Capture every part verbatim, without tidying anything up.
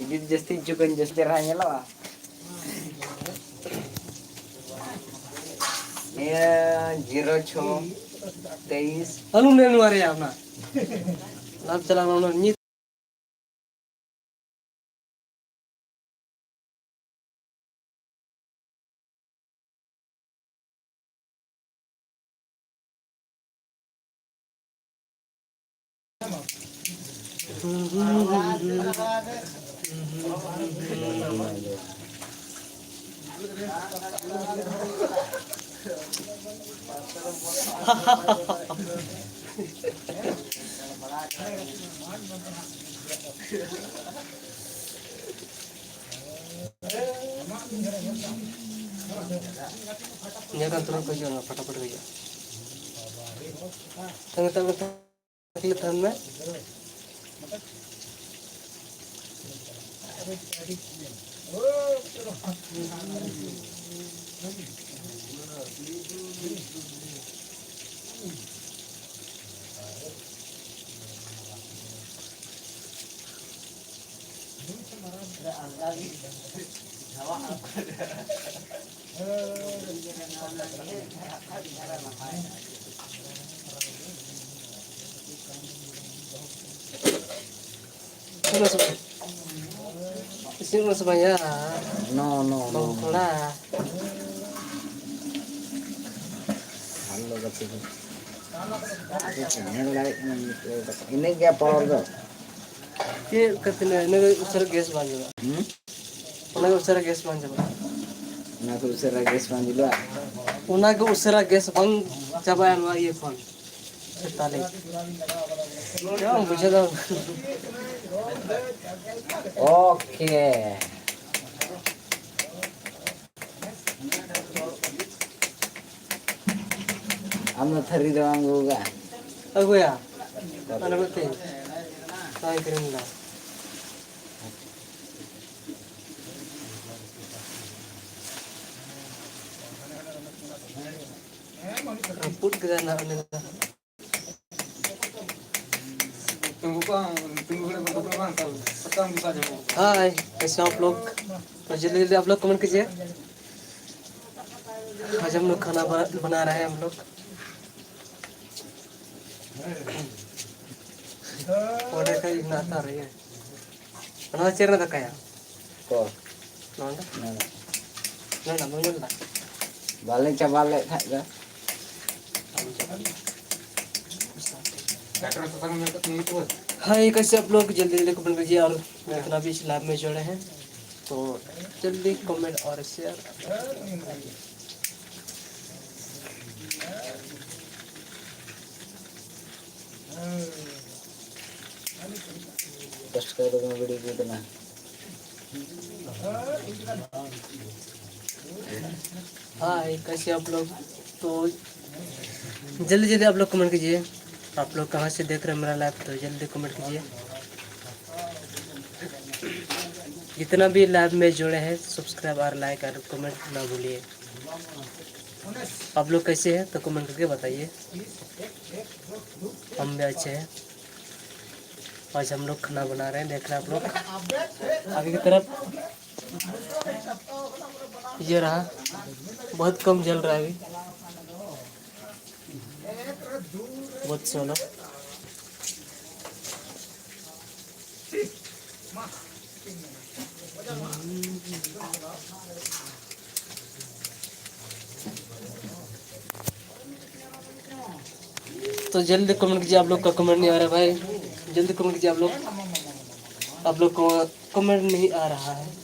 ᱡᱩᱫᱤ ᱡᱟᱹᱥᱛᱤ ᱦᱚᱪᱚ ᱠᱚᱣᱟᱧ, ᱡᱟᱹᱥᱛᱤ ᱪᱮᱦᱨᱟ ᱧᱮᱞᱚᱜᱼᱟ᱾ ᱱᱤᱭᱟᱹ ᱡᱤᱨᱳ ᱪᱷᱚ ᱛᱮᱭᱤᱥ᱾ ᱟᱞᱩ ᱱᱮ ᱱᱚᱣᱟ ᱨᱮᱭᱟᱜ ᱚᱱᱟ᱾ ᱞᱟᱵ ᱪᱟᱞᱟᱣ ᱚᱱᱟ ᱱᱤᱛ᱾ ᱧᱮᱞ ᱠᱟᱱ ᱛᱩᱨᱟᱹ ᱠᱚ ᱦᱤᱡᱩᱜᱼᱟ, ᱯᱷᱟᱴᱟᱯᱷᱟᱴᱤ ᱠᱚ ᱦᱤᱡᱩᱜᱼᱟ᱾ ᱛᱟᱦᱮᱱ ᱢᱮ᱾ ᱤᱥᱤᱱ ᱢᱟ ᱥᱟᱵᱟᱭᱟ᱾ No, no, no. ᱵᱟᱝ ᱛᱷᱚᱲᱟ᱾ ᱵᱷᱟᱞᱚ ᱜᱟᱛᱮ ᱫᱚ᱾ ᱧᱮᱞ ᱫᱟᱲᱮᱭᱟᱜ ᱠᱟᱱᱟ ᱱᱤᱛᱚᱜ ᱫᱚ᱾ ᱤᱱᱟᱹᱜ ᱜᱮᱭᱟ power ᱫᱚ᱾ ᱪᱮᱫ ᱠᱟᱛᱮ ᱤᱱᱟᱹ ᱩᱥᱟᱹᱨᱟ gas ᱵᱟᱝ ᱪᱟᱵᱟᱜᱼᱟ? ᱦᱩᱸ? ᱚᱱᱟ ᱜᱮ ᱩᱥᱟᱹᱨᱟ gas ᱵᱟᱝ ᱪᱟᱵᱟᱜᱼᱟ᱾ ᱚᱱᱟ ᱠᱚ ᱩᱥᱟᱹᱨᱟ gas ᱵᱟᱝ ᱪᱟᱵᱟᱜᱼᱟ? ᱚᱱᱟ ᱜᱮ ᱩᱥᱟᱹᱨᱟ gas ᱵᱟᱝ ᱪᱟᱵᱟᱜᱼᱟ ᱱᱚᱣᱟ ᱤᱭᱟᱹ ᱠᱷᱚᱱ᱾ ᱛᱟᱦᱞᱮ᱾ ᱪᱮᱫ ᱵᱟᱝ ᱵᱩᱡᱷᱟᱹᱣ ᱫᱟ? Okay. ᱟᱢ ᱫᱚ ᱛᱷᱟᱹᱨᱤ ᱫᱚ ᱵᱟᱢ ᱟᱹᱜᱩ ᱠᱟᱜᱼᱟ? ᱟᱹᱜᱩᱭᱟ᱾ ᱚᱠᱟᱨᱮ? ᱟᱨ ᱢᱤᱫᱴᱮᱱ᱾ ᱵᱟᱭ ᱠᱤᱨᱤᱧ ᱞᱮᱫᱟ᱾ ᱨᱟᱹᱯᱩᱫ ᱠᱮᱫᱟ ᱱᱟᱦᱟᱜ ᱩᱱᱤ ᱫᱚ᱾ हाय, कैसे हो आप लोग? तो जल्दी जल्दी आप लोग कमेंट कीजिए। आज हम लोग खाना बना, बना रहे हैं हम लोग। ᱚᱸᱰᱮ ᱠᱷᱚᱡ ᱤᱧ ᱟᱛᱟᱨ ᱨᱮ᱾ ᱚᱱᱟ ᱪᱮᱫ ᱨᱮ ᱫᱟᱠᱟᱭᱟ? ᱠᱚ᱾ ᱱᱚᱰᱮ? ᱱᱚᱰᱮ᱾ ᱱᱚᱰᱮ ᱵᱟᱢ ᱧᱮᱞ ᱮᱫᱟ? ᱵᱟᱞᱮ ᱪᱟᱵᱟ ᱞᱮᱫ ᱠᱷᱟᱡ ᱫᱚ᱾ ᱦᱟᱭ, कैसे आप लोग? जल्दी जल्दी कमेंट कीजिए और मैं इतना भी इस लाइव में जुड़े हैं तो जल्दी कमेंट और शेयर। ᱠᱚᱥᱴ ᱠᱟᱛᱮ ᱫᱚᱢᱮ ᱵᱤᱲᱤ ᱟᱹᱜᱩᱭ ᱛᱟᱞᱟᱝ᱾ हाय, कैसे आप लोग? तो जल्दी जल्दी आप लोग कमेंट कीजिए। आप लोग कहाँ से देख रहे हैं मेरा लाइव, तो जल्दी कमेंट कीजिए। जितना भी लाइव में जुड़े हैं, सब्सक्राइब और लाइक और कमेंट ना भूलिए। आप लोग कैसे हैं तो कमेंट करके बताइए। हम भी अच्छे हैं। आज हम लोग खाना बना रहे हैं, देख रहे हैं आप लोग आगे की तरफ। ये रहा, बहुत कम जल रहा है अभी, बहुत सोलह। तो जल्दी कमेंट कीजिए, आप लोग का कमेंट नहीं आ रहा है भाई, जल्दी कमेंट कीजिए आप लोग। आप लोग को कमेंट नहीं आ रहा है।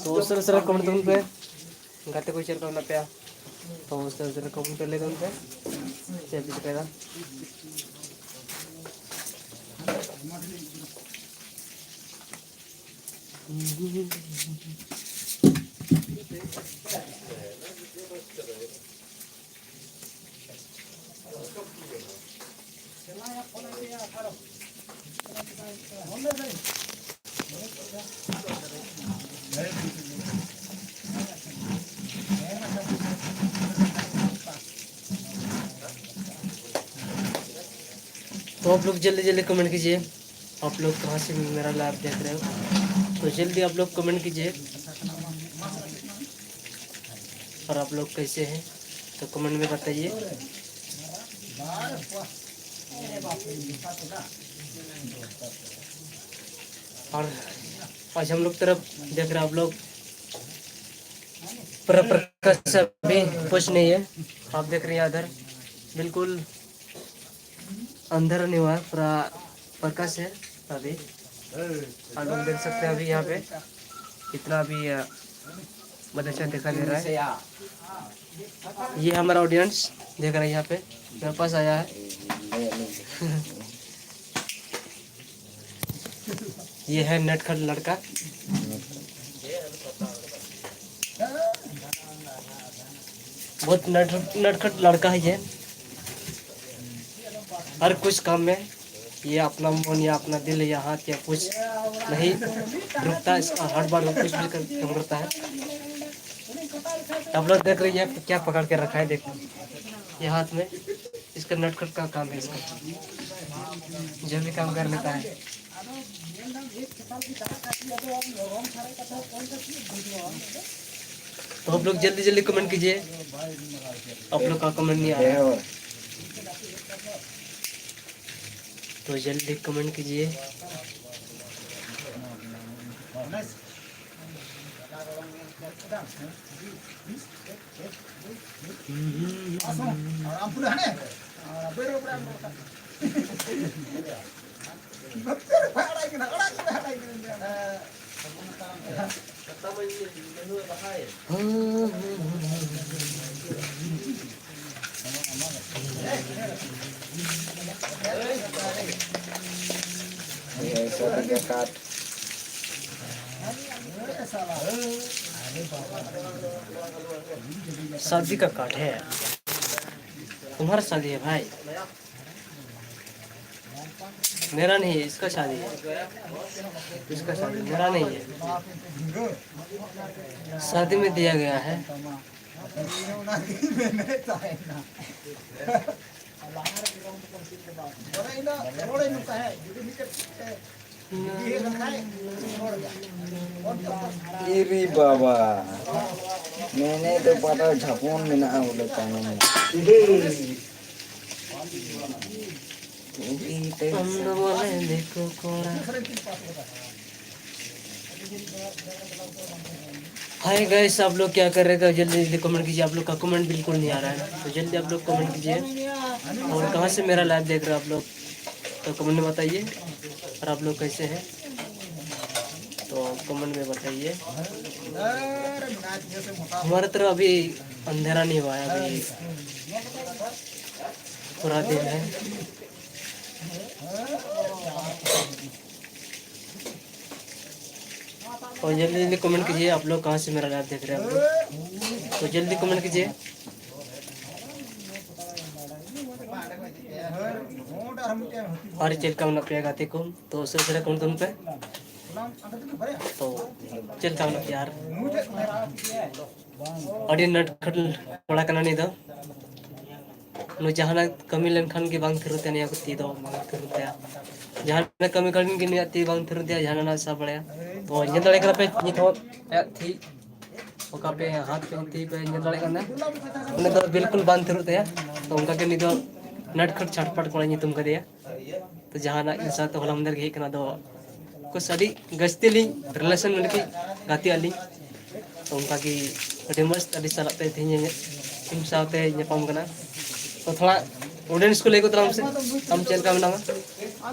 ᱛᱚ ᱩᱥᱟᱹᱨᱟ ᱩᱥᱟᱹᱨᱟ ᱠᱚᱢᱮᱱᱴ ᱛᱟᱵᱚᱱ ᱯᱮ, ᱜᱟᱛᱮ ᱠᱚ ᱪᱮᱫ ᱞᱮᱠᱟ ᱢᱮᱱᱟᱜ ᱯᱮᱭᱟ? ᱛᱚ ᱩᱥᱟᱹᱨᱟ ᱩᱥᱟᱹᱨᱟ ᱠᱚᱢᱮᱱᱴ ᱯᱮ, ᱞᱟᱹᱭ ᱛᱟᱵᱚᱱ ᱯᱮ ᱪᱮᱫ ᱯᱮ ᱪᱤᱠᱟᱹᱭᱮᱫᱟ? तो आप लोग जल्दी जल्दी कमेंट कीजिए, आप लोग कहाँ से मेरा लाइव देख रहे हो, तो जल्दी आप लोग कमेंट कीजिए। और आप लोग कैसे हैं, तो कमेंट में बताइए। और आज हम लोग तरफ देख रहे हैं आप लोग, पूरा प्रकाश अभी कुछ नहीं है। आप देख रहे हैं इधर बिल्कुल अंधेरा नहीं हुआ है, पूरा प्रकाश है अभी। आप लोग देख सकते हैं अभी यहाँ पे कितना अभी, अ, बहुत अच्छा दिखाई दे रहा है। ये हमारा ऑडियंस देख रहा है यहाँ पे, मेरे पास आया है। ये है नटखट लड़का, बहुत नट नटखट लड़का है ये। हर कुछ काम में ये अपना मन या अपना दिल या हाथ या कुछ नहीं रुकता, इसका हर बार वो कुछ भी कर, काम करता है। आप लोग देख रहे हैं, ये क्या पकड़ के रखा है, देखो, ये हाथ में, इसका नटखट का काम है, इसका जो भी काम कर लेता है। तो आप लोग जल्दी जल्दी कमेंट कीजिए, आप लोग का कमेंट नहीं आ रहा है, तो जल्दी कमेंट कीजिए। ये ऐसा भी बेकार। शादी का कार्ड है, तुम्हारा शादी है भाई, मेरा नहीं है, इसका शादी है, इसका शादी, मेरा नहीं है, शादी में दिया गया है। ᱤᱨᱤ ᱵᱟᱵᱟ, ᱢᱮᱱᱮᱫ ᱫᱚ ᱯᱟᱴᱟ ᱡᱷᱟᱯᱚᱱ ᱢᱮᱱᱟᱜᱼᱟ ᱵᱚᱞᱮ ᱛᱟᱭᱱᱚᱢ ᱨᱮ᱾ ᱤᱨᱤ ᱛᱮ ᱟᱢ ᱫᱚ ᱵᱚᱞᱮ ᱫᱤᱠᱩ ᱠᱚᱲᱟ᱾ हाय गाइस, आप लोग क्या कर रहे थे? जल्दी जल्दी कमेंट कीजिए। आप लोग का कमेंट बिल्कुल नहीं आ रहा है, तो जल्दी आप लोग कमेंट कीजिए। और कहाँ से मेरा लाइव देख रहे हो आप लोग, तो कमेंट में बताइए। और आप लोग कैसे हैं, तो कमेंट में बताइए। हमारे तरफ अभी अंधेरा नहीं हुआ है, अभी पूरा दिन है। और जल्दी जल्दी कमेंट कीजिए, आप लोग कहाँ से मेरा लाइव देख रहे हैं आप लोग, तो जल्दी कमेंट कीजिए। और चेक का अपना प्रिय गाते को तो सिलसिला कमेंट तुम पे तो चेक का अपना प्यार। ᱟᱹᱰᱤ ᱱᱟᱴᱠᱷᱟᱴ ᱠᱚᱲᱟ ᱠᱟᱱᱟ ᱱᱩᱭ ᱫᱚ᱾ ᱱᱩᱭ ᱡᱟᱦᱟᱱᱟᱜ ᱠᱟᱹᱢᱤ ᱞᱮᱱᱠᱷᱟᱱ ᱜᱮ ᱵᱟᱝ ᱛᱷᱤᱨᱚᱜ ᱛᱟᱭᱟ ᱱᱤᱭᱟᱹ ᱠᱚ ᱛᱤ ᱫᱚ, ᱵᱟᱝ ᱛᱷᱤᱨᱚᱜ ᱛᱟᱭᱟ᱾ ᱡᱟᱦᱟᱱᱟᱜ ᱠᱟᱹᱢᱤ ᱠᱷᱟᱱ ᱜᱮ ᱱᱩᱭᱟᱜ ᱛᱤ ᱵᱟᱝ ᱛᱷᱤᱨᱚᱜ ᱛᱟᱭᱟ, ᱡᱟᱦᱟᱱᱟᱜ ᱥᱟᱵ ᱵᱟᱲᱟᱭᱟ᱾ ᱛᱚ ᱧᱮᱞ ᱫᱟᱲᱮᱭᱟᱜ ᱠᱟᱱᱟ ᱯᱮ ᱱᱤᱛ ᱦᱚᱸ ᱟᱭᱟᱜ ᱛᱤ, ᱚᱠᱟ ᱯᱮ ᱦᱟᱛ ᱯᱮ ᱛᱤ ᱯᱮ ᱧᱮᱞ ᱫᱟᱲᱮᱭᱟᱜ ᱠᱟᱱᱟ, ᱩᱱᱤ ᱫᱚ ᱵᱤᱞᱠᱩᱞ ᱵᱟᱝ ᱛᱷᱤᱨᱚᱜ ᱛᱟᱭᱟ᱾ ᱛᱚ ᱚᱱᱠᱟ ᱜᱮ ᱱᱩᱭ ᱫᱚ ᱱᱟᱴᱠᱷᱟᱴ ᱪᱷᱟᱴᱯᱟᱴ ᱠᱚᱲᱟ ᱧᱩᱛᱩᱢ ᱠᱟᱫᱮᱭᱟ᱾ ᱛᱚ ᱡᱟᱦᱟᱱᱟᱜ ᱤᱧ ᱥᱟᱶᱛᱮ ᱦᱚᱞᱟ ᱢᱟᱫᱷᱮᱨ ᱜᱮ ᱦᱮᱡ ᱠᱟᱱᱟ, ᱟᱫᱚ ᱠᱩᱥ ᱟᱹᱰᱤ ᱡᱟᱹᱥᱛᱤ ᱞᱤᱧ ᱨᱤᱞᱮᱥᱚᱱ ᱢᱮᱱᱟᱜ ᱠᱤᱱ ᱜᱟᱛᱮ ᱟᱹᱞᱤᱧ᱾ ᱛᱚ ᱚᱱᱠᱟ ᱜᱮ ᱟᱹᱰᱤ ᱢᱚᱡᱽ ᱟᱹᱰᱤ ᱥᱟᱞᱟᱜ ᱛᱮ ᱛᱮᱦᱮᱧ ᱤᱧ ᱥᱟᱶᱛᱮ ᱧᱟᱯᱟᱢ ᱠᱟᱱᱟ᱾ ᱛᱚ ᱛᱷᱚᱲᱟ ᱚᱰᱤᱭᱮᱱᱥ ᱠᱚ ᱞᱟᱹᱭ ᱠᱚ ᱛᱟᱞᱟᱝ ᱢᱮᱥᱮ, ᱟᱢ ᱪᱮᱫ ᱞᱮᱠᱟ ᱢᱮᱱᱟᱢᱟ?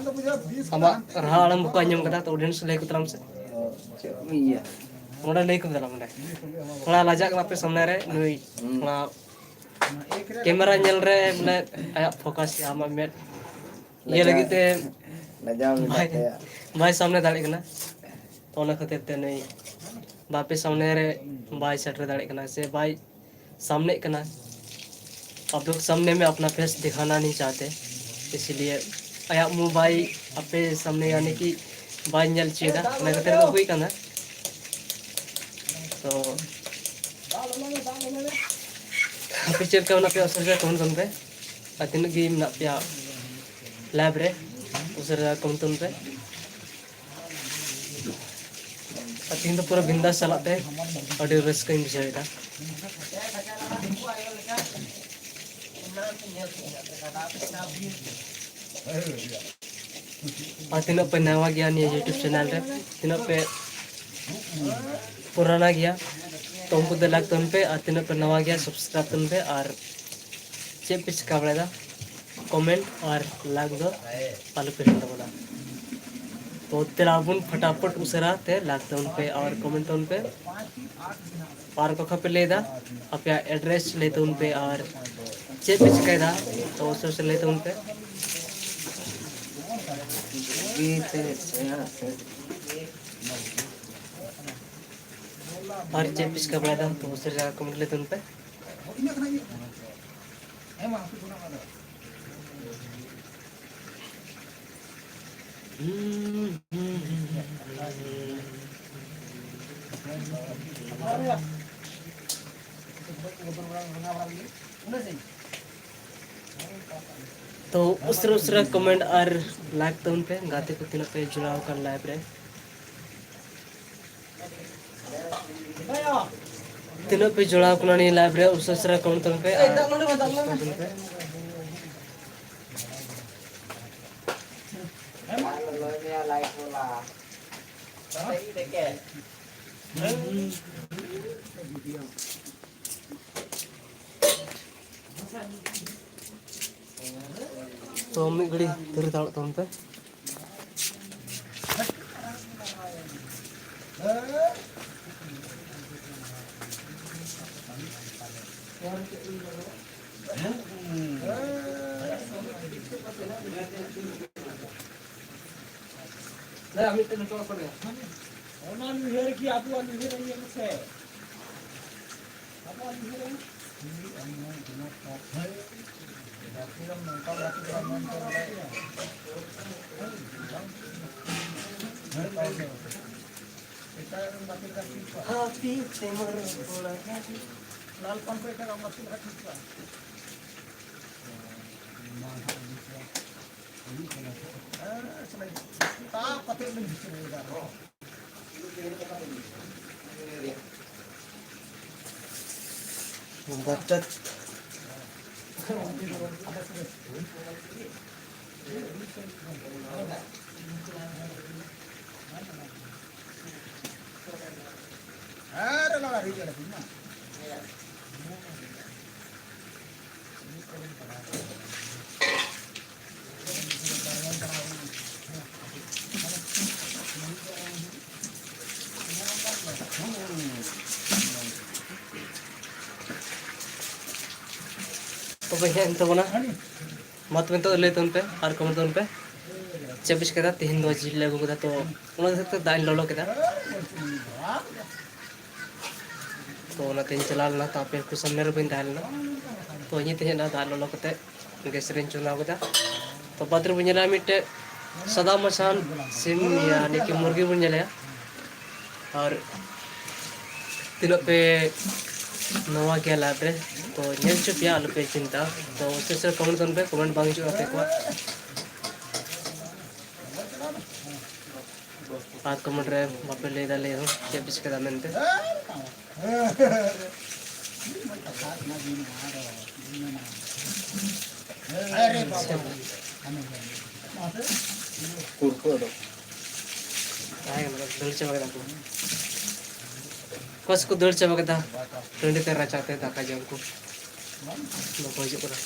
ᱟᱢᱟᱜ ᱨᱟᱦᱟ ᱟᱲᱟᱝ ᱵᱟᱠᱚ ᱟᱸᱡᱚᱢ ᱠᱟᱫᱟ, ᱛᱚ ᱚᱰᱤᱭᱮᱱᱥ ᱠᱚ ᱞᱟᱹᱭ ᱠᱚ ᱛᱟᱞᱟᱝ ᱢᱮᱥᱮ᱾ ᱪᱮᱫ ᱤᱧ ᱞᱟᱹᱭᱟ? ᱚᱸᱰᱮ ᱞᱟᱹᱭ ᱠᱚ ᱛᱟᱞᱟᱝ ᱚᱸᱰᱮ᱾ ᱛᱷᱚᱲᱟ ᱞᱟᱡᱟᱜ ᱠᱟᱱᱟ ᱯᱮ ᱥᱟᱢᱱᱮ ᱨᱮ, ᱱᱩᱭ ᱦᱩᱸ᱾ ᱛᱷᱚᱲᱟ ᱠᱮᱢᱮᱨᱟ ᱧᱮᱞ ᱨᱮ ᱢᱟᱱᱮ ᱟᱭᱟᱜ ᱯᱷᱳᱠᱟᱥ ᱟᱢᱟᱜ ᱢᱮᱫ ᱤᱭᱟᱹ ᱞᱟᱹᱜᱤᱫ ᱛᱮ ᱞᱟᱡᱟᱣ ᱢᱮᱱᱟᱜ ᱵᱟᱭ, ᱛᱟᱭᱟ᱾ ᱵᱟᱭ ᱥᱟᱢᱱᱮ ᱫᱟᱲᱮᱭᱟᱜ ᱠᱟᱱᱟ᱾ ᱛᱚ ᱚᱱᱟ ᱠᱷᱟᱹᱛᱤᱨ ᱛᱮ ᱱᱩᱭ ᱵᱟᱯᱮ ᱥᱟᱢᱱᱮ ᱨᱮ ᱵᱟᱭ ᱥᱮᱴᱮᱨ ᱫᱟᱲᱮᱭᱟᱜ ᱠᱟᱱᱟ ᱥᱮ ᱵᱟᱭ ᱥᱟᱢᱱᱮᱜ ᱠᱟᱱᱟ, ᱟᱯᱮ ᱥᱟᱢᱱᱮ ᱢᱮ ᱟᱯᱱᱟ ᱯᱷᱮᱥ ᱫᱤᱠᱷᱟᱱᱟ ᱱᱤ ᱪᱟᱦᱛᱮ, ᱤᱥᱤᱞᱤᱭᱮ ᱟᱭᱟᱜ ᱢᱩ ᱵᱟᱭ ᱟᱯᱮ ᱥᱟᱢᱱᱮ ᱭᱟᱱᱤ ᱠᱤ ᱵᱟᱭ ᱧᱮᱞ ᱪᱮᱫᱟ, ᱚᱱᱟ ᱠᱷᱟᱹᱛᱤᱨ ᱫᱚ ᱦᱩᱭ ᱠᱟᱱᱟ᱾ ᱛᱚ ᱟᱯᱮ ᱪᱮᱫ ᱞᱮᱠᱟ ᱢᱮᱱᱟᱜ ᱯᱮᱭᱟ ᱩᱥᱟᱹᱨᱟ ᱠᱚᱢᱮᱱᱴ ᱛᱟᱵᱚᱱ ᱯᱮ, ᱟᱨ ᱛᱤᱱᱟᱹᱜ ᱜᱮ ᱢᱮᱱᱟᱜ ᱯᱮᱭᱟ ᱞᱟᱭᱤᱵᱷ ᱨᱮ ᱩᱥᱟᱹᱨᱟ ᱠᱚᱢᱮᱱᱴ ᱛᱟᱵᱚᱱ ᱯᱮ᱾ ᱟᱨ ᱛᱤᱦᱤᱧ ᱫᱚ ᱯᱩᱨᱟᱹ ᱵᱤᱱᱫᱟᱥ ᱪᱟᱞᱟᱜ ᱛᱮ ᱟᱹᱰᱤ ᱨᱟᱹᱥᱠᱟᱹᱧ ᱵᱩᱡᱷᱟᱹᱣ ᱮᱫᱟ᱾ ᱟᱨ ᱛᱤᱱᱟᱹᱜ ᱯᱮ ᱱᱟᱣᱟ ᱜᱮᱭᱟ ᱱᱤᱭᱟᱹ YouTube ᱪᱮᱱᱮᱞ ᱨᱮ, ᱛᱤᱱᱟᱹᱜ ᱯᱮ ᱯᱩᱨᱟᱱᱟ ᱜᱮᱭᱟ, ᱛᱚ ᱩᱱᱠᱩ ᱫᱚ ᱞᱟᱭᱤᱠ ᱛᱟᱵᱚᱱ ᱯᱮ, ᱟᱨ ᱛᱤᱱᱟᱹᱜ ᱯᱮ ᱱᱟᱣᱟ ᱜᱮᱭᱟ ᱥᱟᱵᱥᱠᱨᱟᱭᱤᱵ ᱛᱟᱵᱚᱱ ᱯᱮ, ᱟᱨ ᱪᱮᱫ ᱯᱮ ᱪᱤᱠᱟ ᱵᱟᱲᱟᱭᱮᱫᱟ, ᱠᱚᱢᱮᱱᱴ ᱟᱨ ᱞᱟᱭᱤᱠ ᱫᱚ ᱟᱞᱚ ᱯᱮ ᱦᱤᱲᱤᱧ ᱛᱟᱵᱚᱱᱟ᱾ ᱛᱚ ᱫᱮᱞᱟ ᱵᱚᱱ ᱯᱷᱟᱴᱟᱯᱷᱟᱴ ᱩᱥᱟᱹᱨᱟ ᱛᱮ ᱞᱟᱭᱤᱠ ᱛᱟᱵᱚᱱ ᱯᱮ ᱟᱨ ᱠᱚᱢᱮᱱᱴ ᱛᱟᱵᱚᱱ ᱯᱮ᱾ ᱟᱨ ᱠᱚᱠᱷᱟ ᱯᱮ ᱞᱟᱹᱭᱫᱟ, ᱟᱯᱮᱭᱟᱜ ᱮᱰᱨᱮᱥ ᱞᱟᱹᱭ ᱛᱟᱵᱚᱱ ᱯᱮ ᱟᱨ ᱪᱮᱫ ᱯᱮ ᱪᱤᱠᱟᱹᱭᱮᱫᱟ, ᱛᱚ ᱩᱥᱟᱹᱨᱟ ᱥᱮ ᱞᱟᱹᱭ ᱛᱟᱵᱚᱱ ᱯᱮ᱾ ᱟᱨ ᱪᱮᱫ ᱯᱮ ᱪᱤᱠᱟᱹ ᱵᱟᱲᱟᱭᱮᱫᱟ, ᱛᱚ ᱩᱥᱟᱹᱨᱟ ᱠᱚᱢᱮᱱᱴ ᱞᱟᱹᱭ ᱛᱟᱵᱚᱱ ᱯᱮ᱾ ᱛᱚ ᱩᱥᱟᱹᱨᱟ ᱩᱥᱟᱹᱨᱟ ᱠᱚᱢᱮᱱᱴ ᱟᱨ ᱞᱟᱭᱤᱠ ᱛᱟᱵᱚᱱ ᱯᱮ, ᱜᱟᱛᱮ ᱠᱚ ᱛᱤᱱᱟᱹᱜ ᱯᱮ ᱡᱚᱲᱟᱣ ᱟᱠᱟᱱ ᱞᱟᱭᱤᱵᱷ ᱨᱮ, ᱛᱤᱱᱟᱹᱜ ᱯᱮ ᱡᱚᱲᱟᱣ ᱠᱟᱱᱟ ᱱᱤᱭᱟᱹ ᱞᱟᱭᱤᱵᱷ ᱨᱮ, ᱩᱥᱟᱹᱨᱟ ᱩᱥᱟᱹᱨᱟ ᱠᱚᱢᱮᱱᱴ ᱛᱟᱵᱚᱱ ᱯᱮ ᱟᱨ ᱞᱟᱭᱤᱠ ᱛᱟᱵᱚᱱ ᱯᱮ᱾ ᱛᱚ ᱢᱤᱫ ᱜᱷᱟᱹᱲᱤ ᱛᱟᱹᱨᱤ ᱛᱟᱲᱟᱜ ᱛᱟᱵᱚᱱ ᱯᱮ᱾ ᱚᱱᱟ ᱩᱭᱦᱟᱹᱨ ᱜᱮ ᱟᱵᱚᱣᱟᱜ ᱩᱭᱦᱟᱹᱨ ᱤᱭᱟᱹ ᱢᱮᱥᱮ᱾ ᱟᱵᱚᱣᱟᱜ ᱩᱭᱦᱟᱹᱨ ᱮᱢ᱾ ᱮᱴᱟᱜ ᱨᱮᱱ ᱜᱟᱛᱮ ᱞᱮᱠᱟ ᱴᱷᱤᱠ ᱠᱚᱜᱼᱟ᱾ ᱦᱟᱹᱛᱤ ᱛᱮᱢᱟᱨ ᱠᱚᱲᱟ᱾ ᱞᱟᱞ ᱯᱟᱱ ᱠᱚ ᱮᱴᱟᱜ ᱟᱢ ᱜᱟᱛᱮ ᱞᱮᱠᱟ ᱴᱷᱤᱠ ᱠᱚᱜᱼᱟ᱾ ᱦᱮᱸ, ᱥᱟᱞᱟ, ᱛᱟᱯ ᱠᱟᱛᱮ ᱞᱤᱧ ᱵᱷᱤᱛᱨᱤ ᱨᱮ ᱟᱨᱦᱚᱸ᱾ ᱵᱟᱪᱚᱛ᱾ ᱟᱨ ᱞᱟᱜᱟ ᱦᱩᱭᱩᱜ ᱠᱟᱱᱟ ᱛᱤᱧ ᱢᱟ᱾ ᱛᱚᱵᱮ ᱦᱮᱡ ᱮᱱ ᱛᱟᱵᱚᱱᱟ᱾ ᱢᱟ ᱛᱚᱵᱮ ᱱᱤᱛᱚᱜ ᱞᱟᱹᱭ ᱛᱟᱵᱚᱱ ᱯᱮ ᱟᱨ comment ᱛᱟᱵᱚᱱ ᱯᱮ᱾ ᱪᱮᱫ ᱯᱮ ᱪᱤᱠᱟᱹᱭᱫᱟ? ᱛᱮᱦᱮᱧ ᱫᱚ ᱡᱤᱞ ᱞᱮ ᱟᱹᱜᱩ ᱠᱮᱫᱟ, ᱛᱚ ᱚᱱᱟ ᱠᱷᱟᱹᱛᱤᱨ ᱛᱮ ᱫᱟᱜ ᱤᱧ ᱞᱚᱞᱚ ᱠᱮᱫᱟ᱾ ᱛᱚ ᱚᱱᱟᱛᱮᱧ ᱪᱟᱞᱟᱣ ᱞᱮᱱᱟ, ᱛᱚ ᱟᱯᱮ ᱠᱚ ᱥᱟᱢᱱᱮ ᱨᱮ ᱵᱟᱹᱧ ᱛᱟᱦᱮᱸ ᱞᱮᱱᱟ᱾ ᱛᱚ ᱤᱧᱤᱧ ᱛᱟᱦᱮᱸ ᱞᱮᱱᱟ ᱫᱟᱜ ᱞᱚᱞᱚ ᱠᱟᱛᱮ᱾ ᱜᱮᱥ ᱨᱤᱧ ᱪᱚᱸᱫᱟ ᱠᱮᱫᱟ᱾ ᱛᱚ ᱵᱟᱫᱽ ᱨᱮᱵᱚᱱ ᱧᱮᱞᱟ ᱢᱤᱫᱴᱮᱡ ᱥᱟᱫᱟ ᱢᱟᱪᱷᱟᱱ ᱥᱤᱢ, ᱭᱟᱱᱤ ᱠᱤ ᱢᱩᱨᱜᱤ ᱵᱚᱱ ᱧᱮᱞᱮᱭᱟ᱾ ᱟᱨ ᱛᱤᱱᱟᱹᱜ ᱯᱮ ᱱᱟᱣᱟ ᱜᱮᱭᱟ live ᱨᱮ, ᱛᱚ ᱧᱮᱞ ᱦᱚᱪᱚ ᱯᱮᱭᱟ, ᱟᱞᱚᱯᱮ ᱪᱤᱱᱛᱟᱹ᱾ ᱛᱚ ᱩᱥᱟᱹᱨᱟ ᱩᱥᱟᱹᱨᱟ comment ᱛᱟᱵᱚᱱ ᱯᱮ, comment ᱵᱟᱝ ᱦᱤᱡᱩᱜᱼᱟ ᱟᱯᱮ ᱠᱚᱣᱟᱜ᱾ ᱟᱨ comment ᱨᱮ ᱵᱟᱯᱮ ᱞᱟᱹᱭ ᱫᱟ, ᱞᱟᱹᱭ ᱦᱚᱸ ᱪᱮᱫ ᱯᱮ ᱪᱤᱠᱟᱹ ᱫᱟ ᱢᱮᱱᱛᱮ᱾ ᱠᱩᱨᱠᱩ ᱫᱚ᱾ ᱛᱟᱦᱮᱸ ᱠᱟᱱᱟ, ᱫᱟᱹᱲ ᱪᱟᱵᱟ ᱠᱮᱫᱟ ᱠᱚ᱾ ᱚᱠᱚᱭ ᱥᱮᱫ ᱠᱚ ᱫᱟᱹᱲ ᱪᱟᱵᱟ ᱠᱮᱫᱟ, ᱴᱟᱺᱰᱤ ᱛᱮ ᱨᱟᱪᱟ ᱛᱮ ᱫᱟᱠᱟ ᱡᱚᱢ ᱠᱚ ᱵᱟᱠᱚ ᱦᱤᱡᱩᱜ ᱠᱟᱱᱟ᱾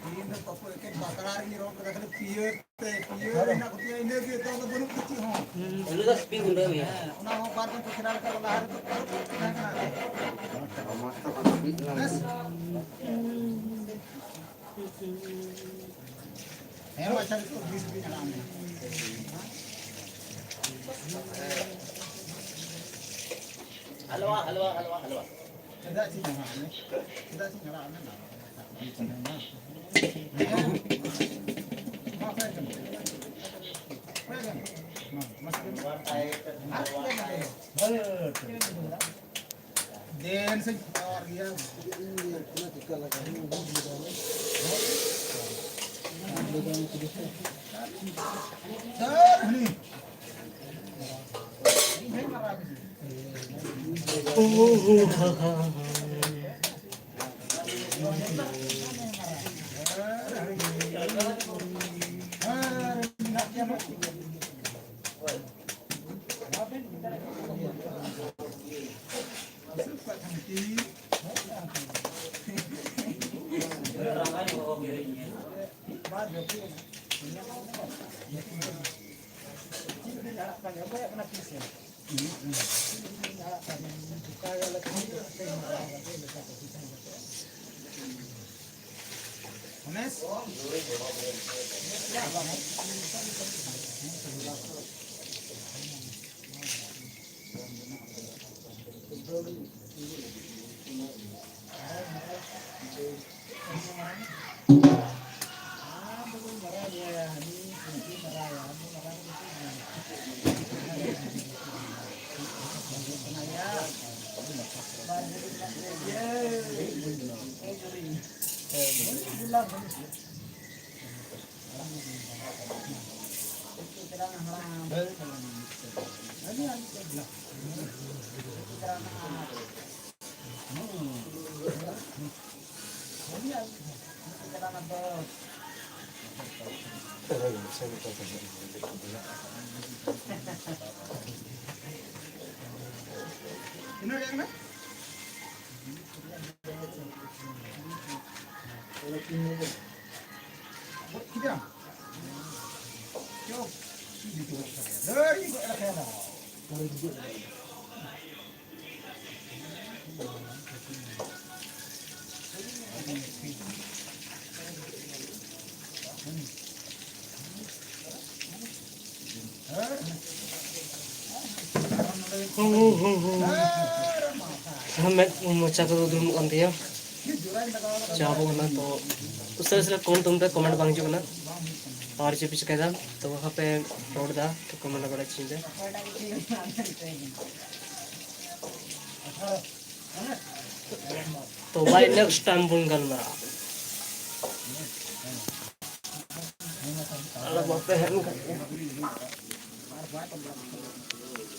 ᱤᱧ ᱫᱚ ᱯᱟᱯᱩ ᱮᱠᱮᱱ ᱵᱟᱠᱲᱟ ᱨᱮᱜᱮᱧ ᱨᱚᱲ ᱠᱟᱫᱟ, ᱠᱷᱟᱹᱞᱤ ᱯᱤᱭᱟᱹᱨ ᱛᱮ, ᱯᱤᱭᱟᱹᱨ ᱨᱮᱱᱟᱜ ᱠᱚ ᱯᱤᱭᱟᱹᱨ, ᱤᱱᱟᱹ ᱜᱮ, ᱫᱚ ᱟᱫᱚ ᱵᱟᱹᱱᱩᱜ ᱛᱮ ᱪᱮᱫ ᱦᱚᱸ᱾ ᱩᱱᱤ ᱫᱚ ᱥᱯᱤᱱ ᱜᱩᱸᱰᱟᱹ ᱜᱮᱭᱟ᱾ ᱦᱮᱸ, ᱚᱱᱟ ᱦᱚᱸ ᱵᱟᱨ ᱫᱤᱱ ᱠᱚ ᱠᱷᱮᱞᱟ ᱞᱮᱠᱟ ᱞᱟᱦᱟ ᱨᱮᱫᱚ ᱛᱟᱦᱮᱸ ᱠᱟᱱᱟ᱾ ᱵᱮᱥ᱾ ᱦᱮᱸ, ᱟᱪᱪᱷᱟ, ᱱᱤᱛᱚᱜ ᱵᱤᱥ ᱵᱤᱱ ᱟᱲᱟᱜ ᱢᱮ᱾ ᱦᱟᱞᱣᱟ, ᱦᱟᱞᱣᱟ, ᱦᱟᱞᱣᱟ, ᱦᱟᱞᱣᱟ᱾ ᱪᱮᱫᱟᱜ ᱪᱮᱫ ᱦᱚᱸ ᱵᱟᱝ? ᱪᱮᱫᱟᱜ ᱪᱮᱫ ᱦᱚᱸ ᱵᱟᱝ? ᱦᱮᱸ᱾ ᱢᱟ ᱚᱠᱚᱭ ᱠᱟᱱᱟ? ᱚᱠᱚᱭ ᱠᱟᱱᱟ? ᱢᱟ, ᱢᱟ ᱥᱟᱵ ᱢᱮ᱾ ᱟᱨ ᱚᱠᱚᱭ ᱠᱟᱱᱟ? ᱫᱮᱱ ᱥᱮ ᱯᱟᱣᱟᱨ ᱜᱮᱭᱟ᱾ ᱥᱟᱨ ᱦᱟᱹᱱᱤ᱾ ᱛᱤᱱᱟᱹᱜ ᱨᱮᱭᱟᱜ ᱠᱟᱱᱟ? ᱢᱮᱫ ᱢᱚᱪᱟ ᱠᱚᱫᱚ ᱫᱩᱨᱩᱢᱚᱜ ᱠᱟᱱ ᱛᱤᱧᱟᱹ᱾ ᱪᱟ ᱵᱚ ᱠᱟᱱᱟ ᱛᱚ, ᱩᱥᱟᱹᱨᱟ ᱩᱥᱟᱹᱨᱟ ᱠᱚᱢ ᱛᱩᱢ ᱛᱮ comment ᱵᱟᱝ ᱦᱤᱡᱩᱜ ᱠᱟᱱᱟ᱾ ᱟᱨ ᱪᱮᱫ ᱯᱮ ᱪᱤᱠᱟᱹᱭᱮᱫᱟ? ᱛᱚ ᱦᱟᱯᱮ ᱨᱚᱲ ᱫᱟ, ᱛᱚ comment ᱵᱟᱲᱟᱭ ᱪᱤᱧ ᱯᱮ᱾ ᱛᱚ ᱵᱟᱭ next time ᱵᱚᱱ ᱜᱟᱞᱢᱟᱨᱟᱜᱼᱟ᱾ ᱟᱞᱚ ᱵᱟᱯᱮ ᱦᱮᱡ ᱞᱮᱱᱠᱷᱟᱱ᱾